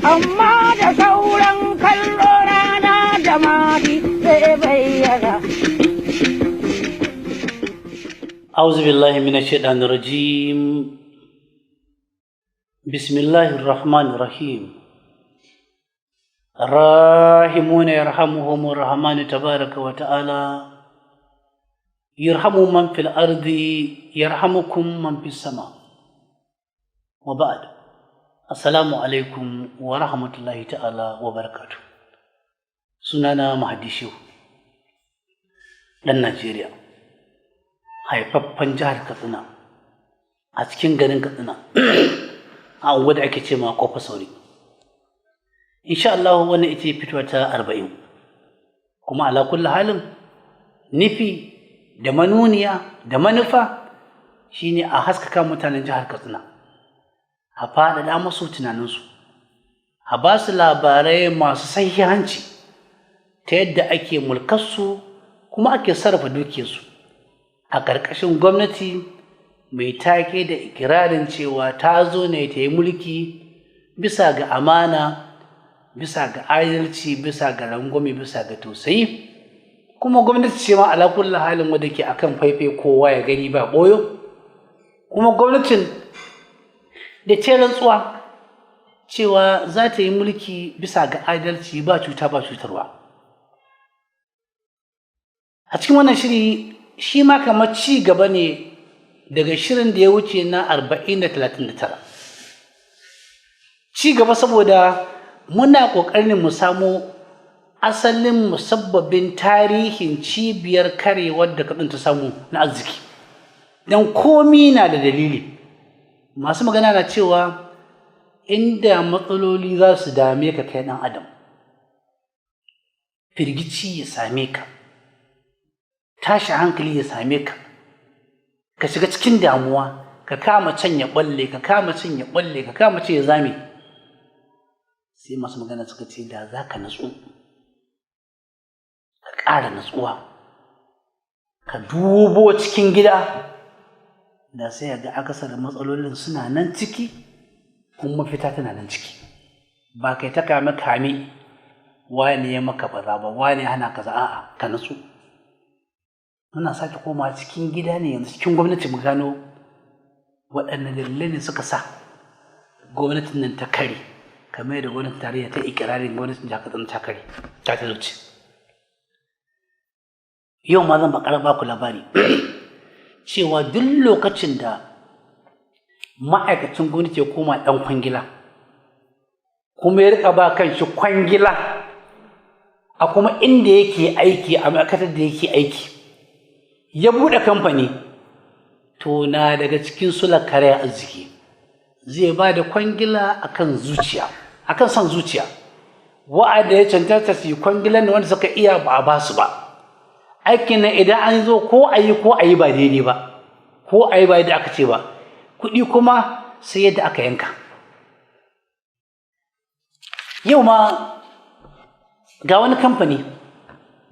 Amma da sauran kallo, rana da Mahdi zai bayyana. أعوذ بالله من الشيطان الرجيم. بسم الله الرحمن الرحيم. الراحمون يرحمهم الرحمن تبارك وتعالى، يرحم من في الأرض يرحمكم من في السماء. وبعد، السلام عليكم ورحمة الله تعالى وبركاته. Sunana Mahdi Shehu, ɗan Najeriya, haifaffen jihar Katsina, a cikin garin Katsina, a unguwar da ake ce ma Kofa Sauri. Insha Allah wannan ita fitowa ta 40. Kuma ala kulli halin, nufi da manuniya da manufa shine a haskaka mutanen jihar Katsina, a faɗaɗa musu tunaninsu, a ba su labarai masu sahihanci ta yadda ake mulkarsu kuma ake sarrafa dukiyarsu a ƙarƙashin gwamnati mai take da ikirarin cewa ta zo ne ta yi mulki bisa ga amana, bisa ga adalci, bisa ga rangwame, bisa ga tausayi. Kuma gwamnati ce ma ala kulli halin wadda ke akan faifai, kowa ya gani ba ɓoyo. Kuma gwamnatin da ce rantsuwa cewa za ta yi mulki bisa ga adalci, ba cuta ba cutarwa. A cikin wannan shiri shi ma kamar ci gaba ne daga shirin da ya wuce na 40 da 39. Ci gaba saboda muna ƙoƙarin mu samo asalin musabbabin tarihin cibiyar karewar da Katsina ta samu na arziki, don komi na da dalili. Masu magana na cewa inda matsaloli za su dame ka, kai ɗan adam, firgici ya same ka, tashi hankali ya same ka, ka shiga cikin damuwa, ka kama can ya balle, ka kama can ya balle, ka kama can ya zame, sai masu magana suka ce da za ka natsu, ka ƙara natsuwa, ka dubo cikin gida, da sai ga akasarin matsalolin suna nan ciki kuma mafita tana nan ciki. Ba kai ta kame kame, wani ya maka baza ba, wani hana kaza. A'a, ka natsu. Muna sake koma cikin gida ne yanzu, cikin gwamnati, mu gano waɗanne dalilai ne suka sa gwamnatin nan ta kare, kamar yadda gwamnatin tarayya ta ikirarin gwamnatin jihar Katsina ta kare, ta talauci. Yau ma zan bakar baku labari cewa duk lokacin da ma'aikacin gwamnati ya koma ɗan kwangila, kuma ya rika ba kan shi kwangila a kuma inda yake aiki, a ma'aikatar da yake aiki, ya buɗe kamfani, to na daga cikin sular karaya arziki. Zai ba da kwangila akan zuciya, akan son zuciya. Wa'anda ya cancanta su yi kwangilan da wanda suka iya, ba a ba su ba aikin nan. Idan an zo, ko a yi ko a yi ba daidai ba, ko a yi ba yadda aka ce ba, kuɗi kuma sai yadda aka yanka. Yau ma ga wani kamfani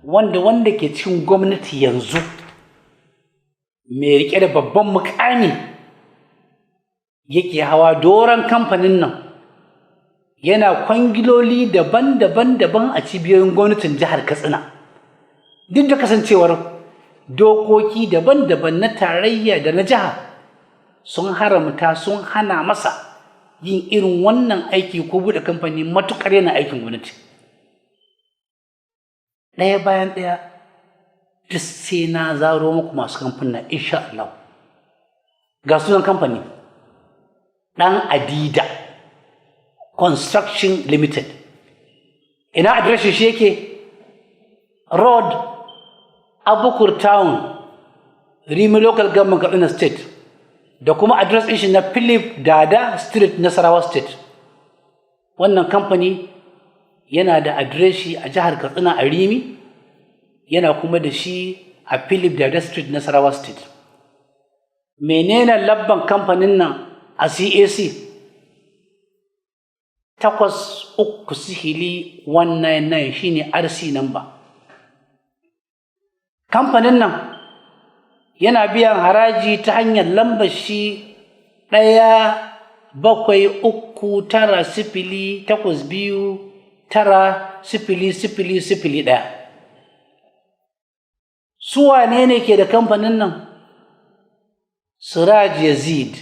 wanda ke cikin gwamnati yanzu, mai rike da babban mukami, yake hawa doron kamfanin nan, yana kwangiloli daban-daban daban a cibiyoyin gwamnatin jihar Katsina, duk da kasancewar dokoki daban-daban na tarayya da na jiha sun haramta, sun hana masa yin irin wannan aiki ko buɗe kamfani matuƙar yana aikin gwamnati. Ɗaya bayan ɗaya duk sai na zaro muku masu kamfuna, insha Allah. Ga sunan kamfani: Ɗan Adida Construction Limited. Ina adireshin shi yake? Road, Abukur Town, Rimi Local Government, Katsina State. Da kuma address ɗin shi na Philip Dada Street, Nasarawa State. Wannan kamfani yana da adireshi a jihar Katsina a Rimi, yana kuma da shi a Philip Dada Street, Nasarawa State. Menene lamban kamfanin nan a CAC? 8300199 shine RC number. Kamfanin nan yana biyan haraji ta hanyar lambar shi 1 73908290001. Su wane ne ke da kamfanin nan? Siraj Yazid,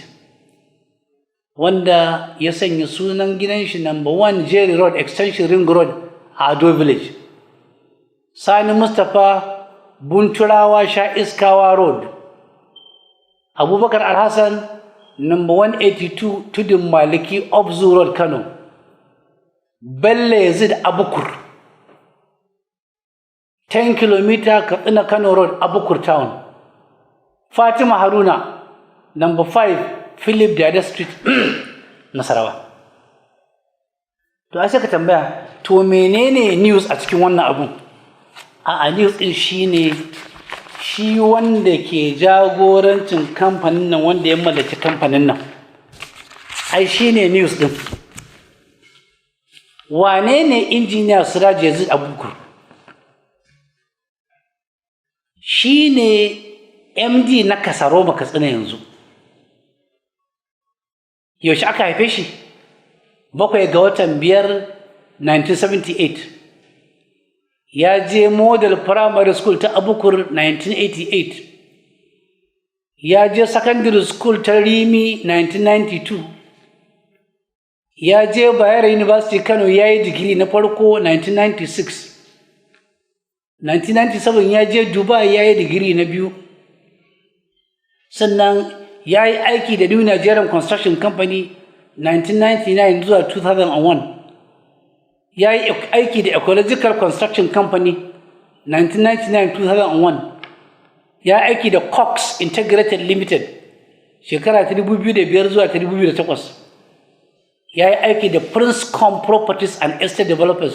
wanda ya sanya sunan gidan shi number 1 Jerry Road, Extension Ring Road a Ado Village. Sani Mustapha, Bunturawa Sha Iskawa Road. Abubakar Alhassan, number 182 Tudun Maliki, Obzu Road, Kano. Bello Yazid Abukur, 10 km Katsina Kano Road, Abukur Town. Fatima Haruna, number 5 Philip Dada Street, Nasarawa. To ai sai ka tambaya, to menene news a cikin wannan abun? A news din shine shi wanda ke jagorancin kamfanin nan, wanda ya mallaki kamfanin nan, ai shine news din. Wane ne Injiniya Siraj Yazid Abukur? Shi ne MD na Kasaroma Katsina yanzu. Yaushe aka haife shi? 7 ga watan 5, 1978. Ya je Model Primary School ta Abukur 1988. Ya je Secondary School ta Rimi 1992. Ya je Bayero University Kano, ya yi digiri na farko 1996. 1997 ya je Dubai, ya yi digiri na biyu. Sannan ya yi aiki da New Nigerian Construction Company 1999 zuwa 2001. Ya yi aiki da Ecological Construction Company 1999-2001. Ya yi aiki da Cox Integrated Limited shekara ta 2005 zuwa ta 2008. Ya yi aiki da Princecom Properties and Estate Developers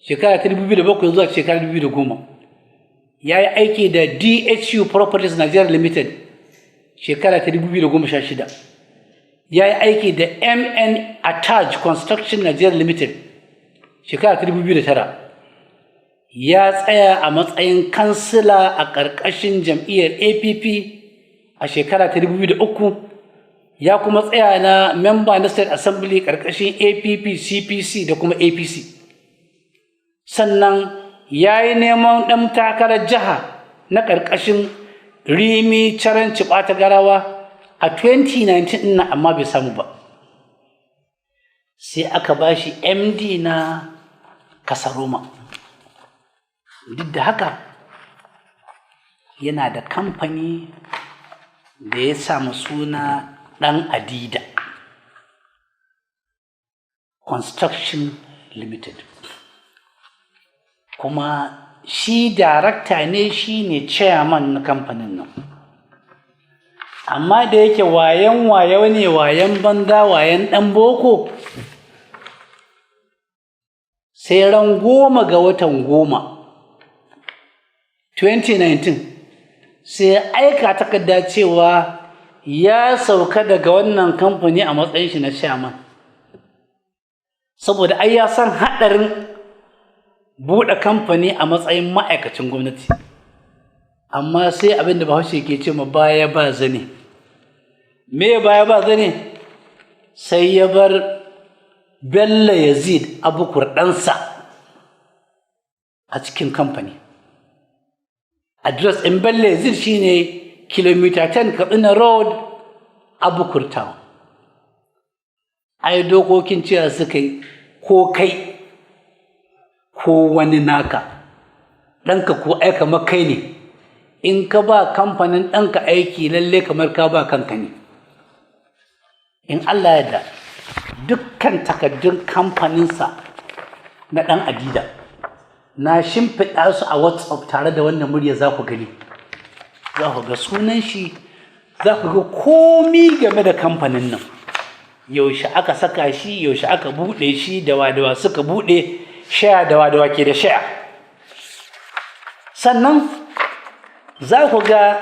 shekara ta 2007 zuwa shekara 2010. Ya yi aiki da DHU Properties Nigeria Limited shekara ta 2016. Ya yi aiki da MN Attach Construction Nigeria Limited shekara ta 2009. Ya tsaya a matsayin kansila a ƙarƙashin jam'iyyar APP a shekara ta 2003. Ya kuma tsaya na memba na State Assembly ƙarƙashin APP, CPC da kuma APC. Sannan ya yi neman ɗan takarar jiha na ƙarƙashin Rimi Caranci Ɓata Garawa a 2019 ɗin, amma bai samu ba. Sai aka ba shi MD na Kasaroma. Duk da haka, yana da kamfani da ya samu suna Ɗan Adida Construction Limited, kuma shi darakta ne, shi ne chairman na kamfanin nan. Amma da yake wayan wayo ne, wayan banza, wayan ɗan boko, sai ran 10 ga watan 10, 2019 sai aika takarda cewa ya sauka daga wannan kamfani a matsayin shi na chairman, saboda ai ya san haɗarin buɗe kamfani a matsayin ma'aikacin gwamnati. Amma sai abin da Bahaushe ke ce ma baya ba zane. Me baya ba zane? Sai ya bar Bello Yazid Abukur ɗansa a cikin kamfani. Address ɗin Bello Yazid shine kilomita 10 Katsina Road, Abukur Town. Ai dokokin cewa suka yi ko kai ko wani naka, ɗanka ko ai kamar kai ne, in ka ba kamfanin ɗanka aiki, lalle kamar ka ba kanka ne. In Allah ya da, dukkan takaddun kamfaninsa na Ɗan Adida na shimfiɗa su a WhatsApp tare da wannan murya. Za ku gani, za ku ga sunan shi, za ku ga komi game da kamfanin nan, yaushe aka saka shi, yaushe aka buɗe shi, dawa dawa suka buɗe, shaya dawa dawa ke da shaya. Sannan za ku ga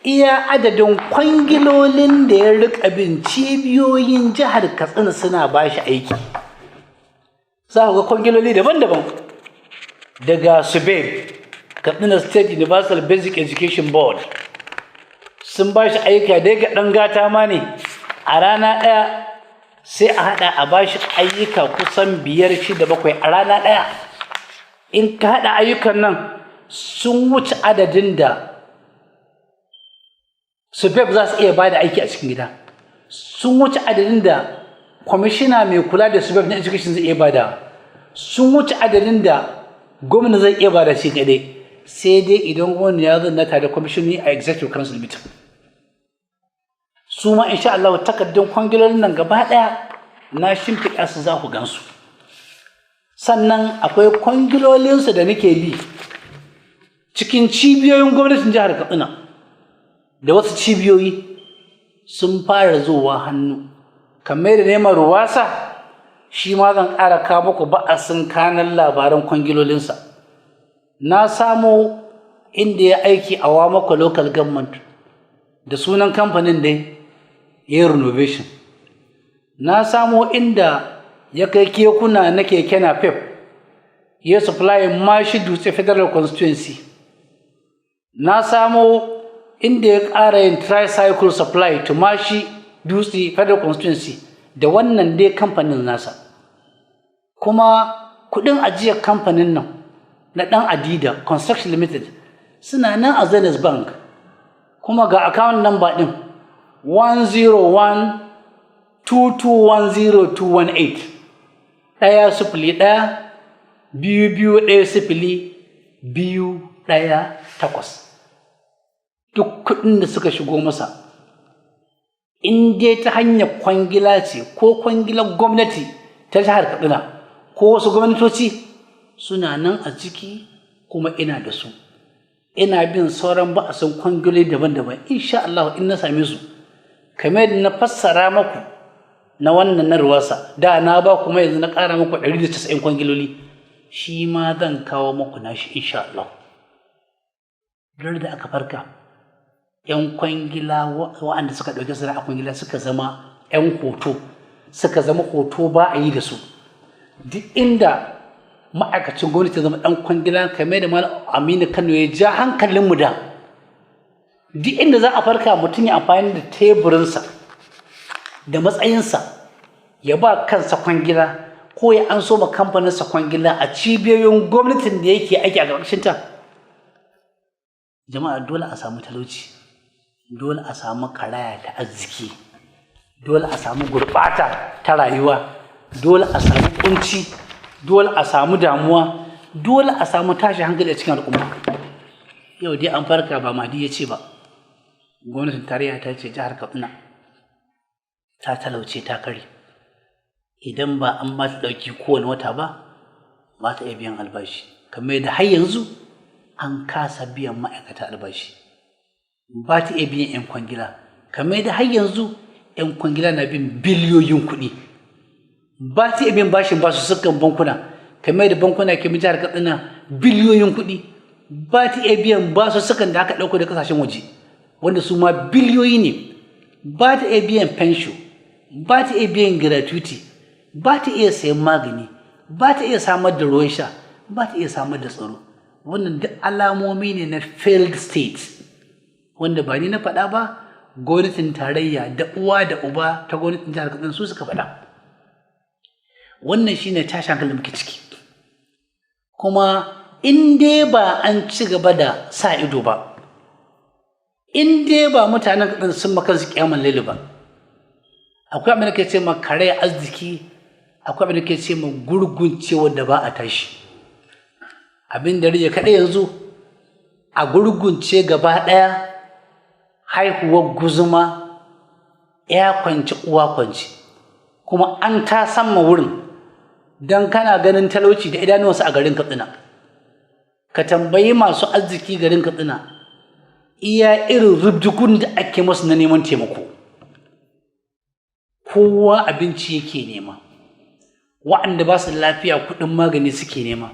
iya adadin kwangilolin da ya rika bin cibiyoyin jihar Katsina suna ba shi aiki. Za ku ga kwangiloli daban-daban daga SUBEB, Katsina State Universal Basic Education Board, sun ba shi aiki. Da ga ɗan gata ma ne. A rana ɗaya sai a haɗa a bashi ayyuka kusan 5, 6, 7 a rana ɗaya. In ka haɗa ayyukan nan sun wuce adadin da SUBEB za su iya ba da aiki a cikin gida, sun wuce adadin da kwamishina mai kula da SUBEB na education zai iya bada, sun wuce adadin da gwamna zai iya bada shi kaɗai, sai dai idan gwamna ya zanna tare da kwamishinoni a executive council meeting. Su ma insha Allah takardun kwangilolin nan gaba ɗaya na shimfiɗa su, za ku gansu. Sannan akwai kwangilolinsu da nake bi cikin cibiyoyin gwamnatin jihar Katsina, da wasu cibiyoyi sun fara zuwa hannu. Kamar da neman ruwasa, shi ma zan ƙara kawo muku ba'asin kanan labaran kwangilolinsa. Na samo inda ya aiki a Wamako Local Government da sunan kamfanin dai ya renovation. Na samo inda ya kai kekuna na keke napep ya supply Mashi Dutse Federal Constituency. Na samo inda ya ƙara yin tricycle supply to Mashi Dutse Federal Constituency da wannan dai kamfanin nasa. Kuma kuɗin ajiyar kamfanin nan na ɗan Adida Construction Limited suna nan a Zenith Bank, kuma ga account number ɗin, 101-2210218, 101-2210218. Duk kuɗin da suka shigo masa, in dai ta hanyar kwangila ce, ko kwangilar gwamnati ta jihar Katsina ko wasu gwamnatoci, suna nan a ciki, kuma ina da su. Ina bin sauran ba'asin kwangiloli daban-daban. Insha Allah in na same su, kamar yadda na fassara maku na wannan na ruwasa da na ba, kuma yanzu na ƙara muku 190 kwangiloli, shi ma zan kawo muku nashi insha Allah. Duk da aka farka, 'yan kwangila waɗanda suka ɗauki sana'a kwangila suka zama 'yan hoto, suka zama hoto ba a yi da su. Duk inda ma'aikacin gwamnati zama ɗan kwangila, kamar da Malam Aminu Kano ya ja hankalinmu, da duk inda za a farka mutum ya amfani da teburinsa da matsayinsa ya ba kansa kwangila, ko ya an soma kamfaninsa kwangila a cibiyoyin gwamnatin da yake aiki a ƙarƙashinta, jama'a, dole a samu talauci, dole a samu karaya ta arziki, dole a samu gurɓata ta rayuwa, dole a samu kunci, dole a samu damuwa, dole a samu tashi hankali a cikin al'umma. Yau dai an farka, ba Mahdi ya ce ba, gwamnatin tarayya ta ce jihar Katsina ta talauce, ta kare. Idan ba an ba ta ɗauki kowane wata ba, ba ta iya biyan albashi, kamar yadda har yanzu an kasa biyan ma'aikata albashi. Ba ta iya biyan 'yan kwangila, kamar yadda har yanzu 'yan kwangila na bin biliyoyin kuɗi. Ba ta iya biyan bashin basu sukan bankuna, kamar yadda bankuna ke bin jihar Katsina biliyoyin kuɗi. Ba ta iya biyan basu sukan da aka ɗauko da ƙasashen waje, wanda su ma biliyoyi ne. Ba ta iya biyan fensho, ba ta iya biyan gratuity, ba ta iya sayan magani, ba ta iya samar da ruwan sha, ba ta iya samar da tsaro. Wannan duk alamomi ne na failed state, wanda ba ni na faɗa ba, gwamnatin tarayya da uwa da uba ta gwamnatin jihar Katsina su suka faɗa. Wannan shine tashin hankalin da muke ciki. Kuma in dai ba an ci gaba da sa ido ba, in dai ba mutanen Katsina sun maka su kiyaman laili ba, akwai abin da ke ce ma kare arziki, akwai abin da ke ce ma gurguncewa da ba a tashi. Abin da rage kaɗai yanzu a gurgunce gaba ɗaya, haihuwar guzuma, ya kwanci uwa kwanci, kuma an ta samma wurin don kana ganin talauci da idanuwansu a garin Katsina. Ka tambayi masu arziki garin Katsina iya irin rubdugun da ake masu na neman taimako. Kowa abinci yake nema, wa'anda ba su lafiya kuɗin magani suke nema,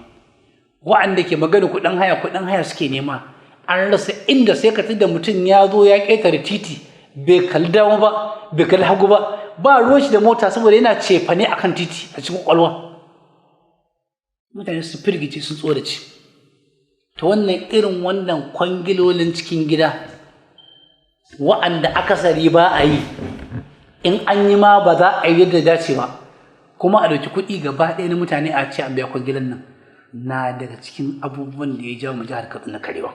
wa'anda ke magana kuɗin haya, kuɗin haya suke nema. An rasa inda sai ka da mutum ya zo ya ƙetare titi, bai kalli dama ba, bai kalli hagu ba, ba ruwan shi da mota, saboda yana cefane akan titi a cikin ƙwaƙwalwa. Mutane su firgice, sun tsorace. Ta wannan irin wannan kwangilolin cikin gida wa'anda akasari ba a yi. In an yi ma ba za a yi yadda dace ba, kuma a ɗauki kuɗi gaba ɗaya na mutane a ce an biya kwangilan nan, na daga cikin abubuwan da ya jawo mu jihar Katsina karewa,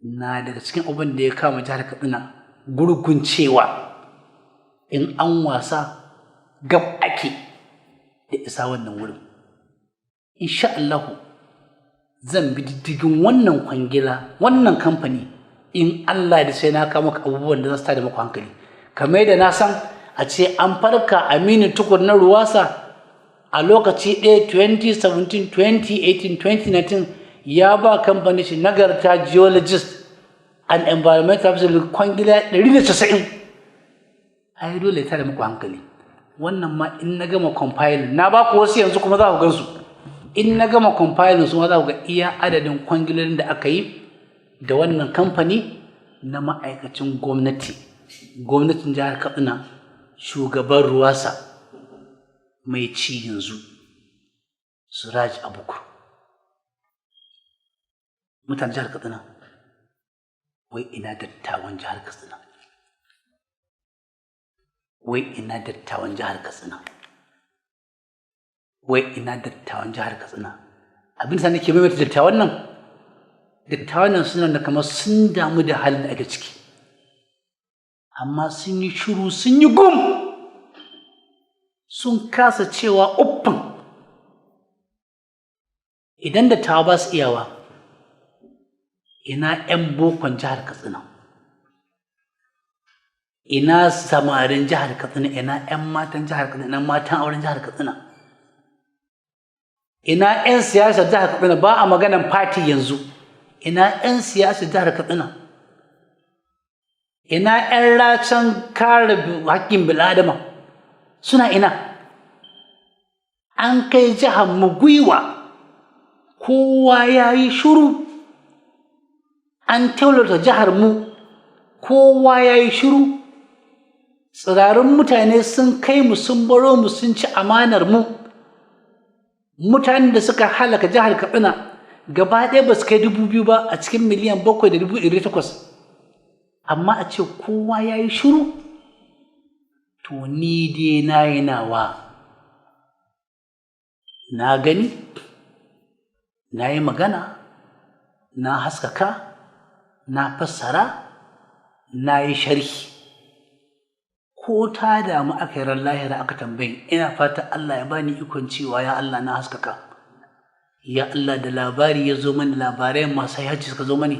na daga cikin abubuwan da ya kawo mu jihar Katsina gurguncewa. In an wasa gab ake da isa wannan wurin. Insha Allahu zan bi diddigin wannan kwangila, wannan kamfani. In Allah da sai na kawo maka abubuwan da za su tada muku hankali, kamar yadda na san a ce an farka Aminu Tukur na Ruwasa a lokaci ɗaya 2017, 2018, 2019 ya ba kamfanin shi Nagarta Geologist and Environmental Officer kwangila 190. Ai dole ya tada muku hankali. Wannan ma in na gama compiling na ba ku wasu, yanzu kuma za ku gansu. In na gama compiling su ma za ku ga iya adadin kwangilolin da aka yi da wannan kamfani na ma'aikacin gwamnati, gwamnatin jihar Katsina, shugaban Ruwasa mai ci yanzu, Suraj Abukur. Mutanen jihar Katsina, wai ina dattawan jihar Katsina? Wai ina dattawan jihar Katsina? Wai ina dattawan jihar Katsina? Abin da nake maimaita dattawan nan, dattawan nan suna da kamar sun damu da halin da ake ciki, amma sun yi shiru, sun yi gum, sun kasa cewa uffan. Idan dattawa ba su iyawa, ina 'yan bokon jihar Katsina? Ina samarin jihar Katsina? Ina 'yan matan jihar Katsina? Ina matan auren jihar Katsina? Ina 'yan siyasar jihar Katsina? Ba a maganan fati yanzu. Ina 'yan siyasar jihar Katsina? Ina 'yan rajin kare haƙƙin bil'adama? Suna ina? An kai jihar mu gwiwa, kowa ya yi shuru. An taulata jihar mu, kowa ya yi shiru. Tsirarun mutane sun kai mu, sun baro mu, sun ci amanar mu. Mutanen da suka halaka jihar Katsina gaba ɗaya ba su kai 2,000 ba a cikin 7,800,000, amma a ce kowa ya yi shiru. To ni dai na yi nawa, na gani, na yi magana, na haskaka, na fassara, na yi sharhi. Ko ta damu aka yi ran lahira aka tambayi, ina fata Allah ya bani ikon cewa, "Ya Allah, na haskaka. Ya Allah, da labari ya zo mani, labarai masu haji suka zo mani,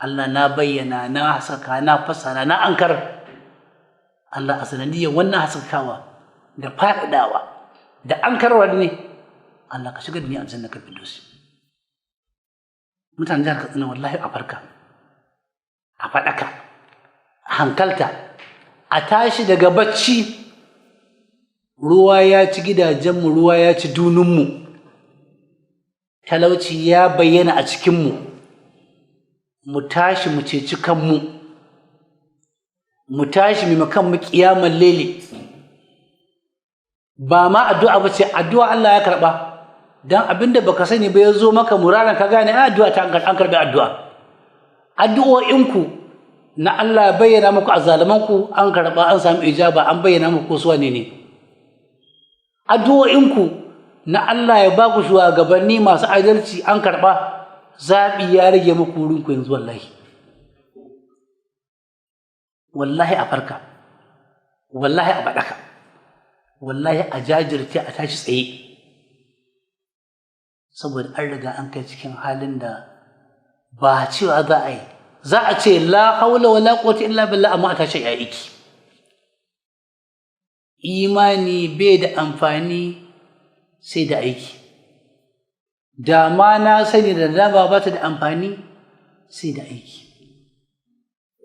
Allah na bayyana, na haskaka, na fassara, na ankar. Allah, a sanadiyar wannan haskakawa da faɗaɗawa da ankarwa ne, Allah ka shigar da ni aljanna ka firdausi." Mutanen jihar Katsina, wallahi a farka, a faɗaka, a hankalta, a tashi daga bacci. Ruwa ya ci gidajenmu, ruwa ya ci dununmu, talauci ya bayyana a cikinmu. Mu tashi mu ceci kanmu, mu tashi mu kanmu ƙiyamar lele. Ba ma addu'a ba ce, addu'a Allah ya karɓa, don abinda baka sani ba ya zo maka muraran ka gane ai addu'a ta an karɓi addu'a. Addu'o'inku na Allah ya bayyana muku azzalumanku, an karɓa, an samu ijaba, an bayyana muku su wane ne. Addu'o'inku na Allah ya ba ku shugabanni masu adalci, an karɓa. Zaɓi ya rage muku wurinku yanzu. Wallahi, wallahi a farka, wallahi a faɗaka, wallahi a jajirce, a tashi tsaye, saboda an riga an kai cikin halin da ba cewa za a yi, za a ce la haula wala quwwata illa billah, amma a tashi a aiki. Imani bai da amfani sai da aiki. Da ma na sani da dama ba ta da amfani sai da aiki.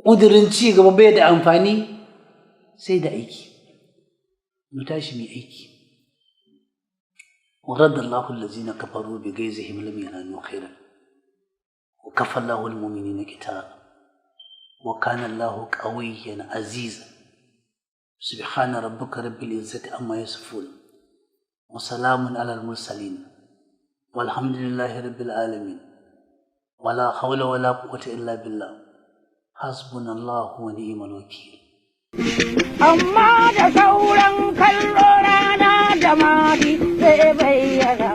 Ƙudurin ci gaba bai da amfani sai da aiki. Mu tashi mu aiki. ورد الله الذين كفروا بغيظهم لم ينالوا خيرا وكفى الله المؤمنين قتال وكان الله قويا عزيزا. سبحان ربك رب العزة عما يصفون وسلام على المرسلين والحمد لله رب العالمين ولا حول ولا قوة إلا بالله. حسبنا الله ونعم الوكيل. Amma da sauran kallo, rana da madi zai bayyana.